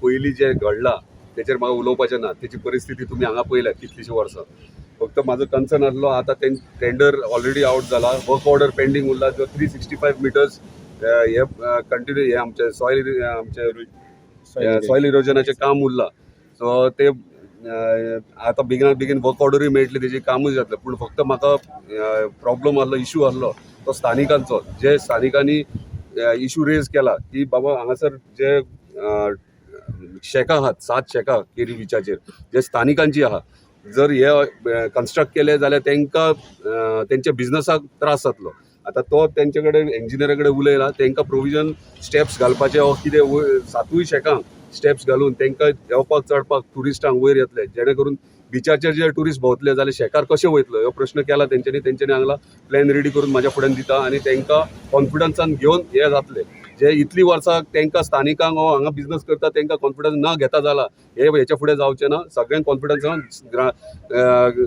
पयलीं जें घडलां तेचेर म्हाका उलोवपाचें ना. तेची परिस्थिती तुमी हांगा पळयल्या कितलींशीं वर्सां. फक्त म्हाजो कन्सर्न आसलो, आतां ते टेंडर ऑलरेडी आवट जाला, वर्क ऑर्डर पेंडींग उरला, जो 365 मिटर्स हे कंटिन्यू हे आमचे सॉयल, आमचे सॉयल इरोजनाचें काम उरलां. सो ते आतां बेगिना बेगीन वर्क ऑर्डरूय मेळटली, तेजी कामूय जातलें. पूण फक्त म्हाका प्रॉब्लम आहलो, इशू आहलो तो स्थानिकांचो, जे स्थानिकांनी इशू रेज केला की बाबा हांगासर जे शेकां आहात, सात शेकां केरी बिचाचेर जे स्थानिकांची आहा, जर हे कन्स्ट्रक्ट केले जाल्यार तांकां तेंच्या बिजनसाक त्रास जातलो. आतां तो तेंचे कडेन, इंजिनियरा कडेन उलयला, तांकां प्रोविजन स्टेप्स घालपाचे वा कितें, सातूय शेकांक स्टेप्स घालून तांकां देंवपाक चडपाक ट्युरिस्टांक वयर येतले, जेणे करून बिचाचेर जे ट्युरिस्ट भोंवतले जाल्यार शेकार कशे वयतलो हो प्रश्न केला तेंच्यांनी. तेंच्यांनी हांगा प्लॅन रेडी करून म्हाज्या फुड्यान दिता आनी तांकां कॉन्फिडन्सान घेवन हे जातले. जे इतलीं वर्सां तांकां स्थानिकांक हो हांगा बिजनस करता तांकां कॉन्फिडन्स ना घेता जाला, हे हेच्या फुडें जावचें ना. सगळ्यांक कॉन्फिडन्सान,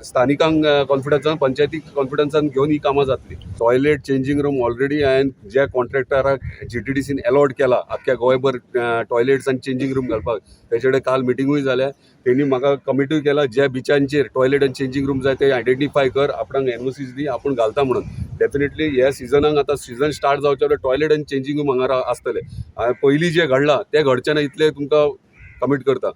स्थानिकांक कॉन्फिडन्सान, पंचायतीक कॉन्फिडन्सान घेवन ही कामां जातली. टॉयलेट, चेंजींग रूम ऑलरेडी हांवें ज्या कॉन्ट्रॅक्टराक जीटीडीसीन एलॉट केला अख्ख्या गोंयभर टॉयलेट्स आनी चेंजींग रूम घालपाक, तेचे कडेन काल मिटिंगूय जाल्या. तेणी म्हाका कमिटूय केला, ज्या बिचांचेर टॉयलेट आनी चेंजींग रूम जाय ते आयडेंटिफाय कर, आपणाक एनओसीस दी, आपूण घालता म्हणून. डेफिनेटली ह्या सिजनाक, आतां सिजन स्टार्ट जावचे पयलीं टॉयलेट आनी चेंजींग रूम हांगा आसतले. पयलीं जें घडलां तें घडचें ना इतलें तुमकां कमीट करता.